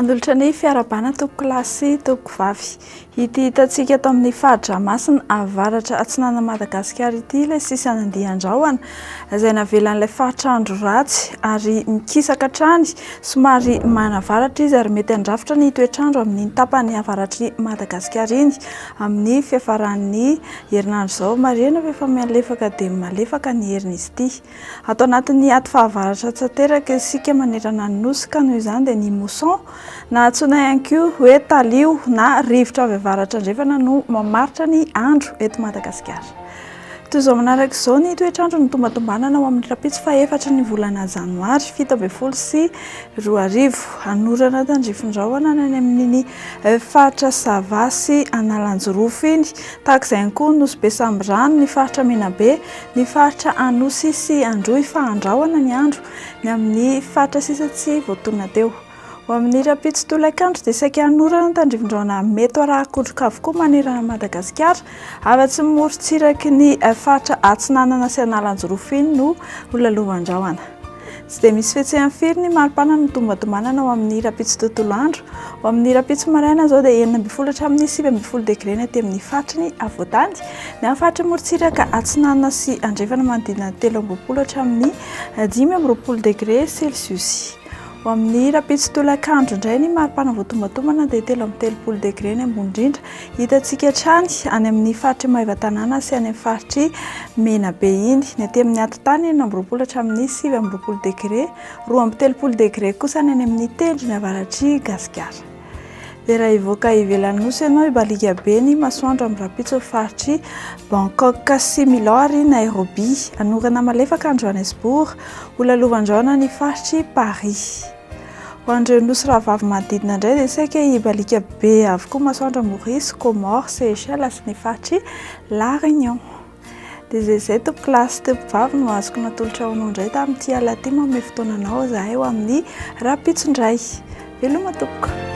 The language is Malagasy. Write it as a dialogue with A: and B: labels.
A: Hanolotra ny fiarahabana tompokolahy sy tompokovavy. Ity hitantsika eto amin'ny fari-dranomasina avaratra atsinanan'i Madagasikara ity ilay sisan'andian-drahona izay navelan'ilay faritr'andro ratsy ary mikisaka hatrany somary manavaratra izy ary mety handrafitra ny toetr'andro amin'iny tapany avaratr'i Madagasikara iny amin'ny fiafaran'ny herinandro izao. Marihina fa efa mihalefaka dia malefaka ny herin'izy ity. Ato anatin'ny ady fahavaratra tanteraka isika manerana ny Nosy ka noho izany dia ny mousson na antsoina ihany koa hoe talio na rivotra avy avaratra andrefana no mamaritra ny andro eto Madagasikara. Toy izao manaraka izao ny toetr'andro no tombantombanana ho amin'ny rahampitso fahefatry ny volana janoary 2017. Hanorana tandrifin-drahona ny any amin'iny faritra Sava sy Analanjirofo iny. Tahaka izay ihany koa Nosy Be Sambirano, ny faritra Menabe, Ny faritra Anosy sy Androy fa andrahona ny andro, ny amin'ny faritra sisa tsy voatonona teo. Ho amin'ny rahampitso tolakandro dia saika hanorana tandrivindraona mety ho arahan-kotroka avokoa manerana an'i Madagasikara, afa-tsy ny morontsiraky ny faritra Atsinanana sy Analanjirofo iny no ho lalovan-drahona. Tsy dia misy fihetsehany firy ny maripana no tombantombanana ho amin'ny rahampitso tontolo andro. Ho amin'ny rahampitso maraina izao dia 16 hatramin'ny 19 degre ny aty amin'ny faritry ny afovoantany. Ny amin'ny faritry ny morontsiraka atsinanana sy andrefana manodidina ny 23 hatramin'ny 25 degre celsius. Ho amin'ny rahampitso tolakandro indray ny maripana voatombantombana dia 33 degre ny ambony indrindra. Hitantsika hatrany any amin'ny faritr'i Maevatanàna sy any amin'ny faritr'i Menabe iny. Ny aty amin'ny atitany 26 hatramin'ny 29 degre, 32 degre kosa ny any amin'ny tendrony avaratr'i Gasikara. Dia raha hivoaka ivelan'ny nosy ianao, hibaliaka be ny masoandro amin'ny rahampitso ny faritr'i Bangkok sy Milan ary Nairobi. Hanorana malefaka any Johannesburg, ho lalovan-drahona ny faritr'i Paris. Ho an'ireo nosy rahavavy manodidina indray dia saika hibaliaka be avokoa masoandro Maurice, Comores, Seychelles sy ny faritr'i La Réunion. Dia izay izay tompoko lahy sy tompoko vavy no azoko natolotra ho anao indray tamin'ity alina ity. Manome fotoana anao izahay ho amin'ny rahampitso indray. Veloma tompoko.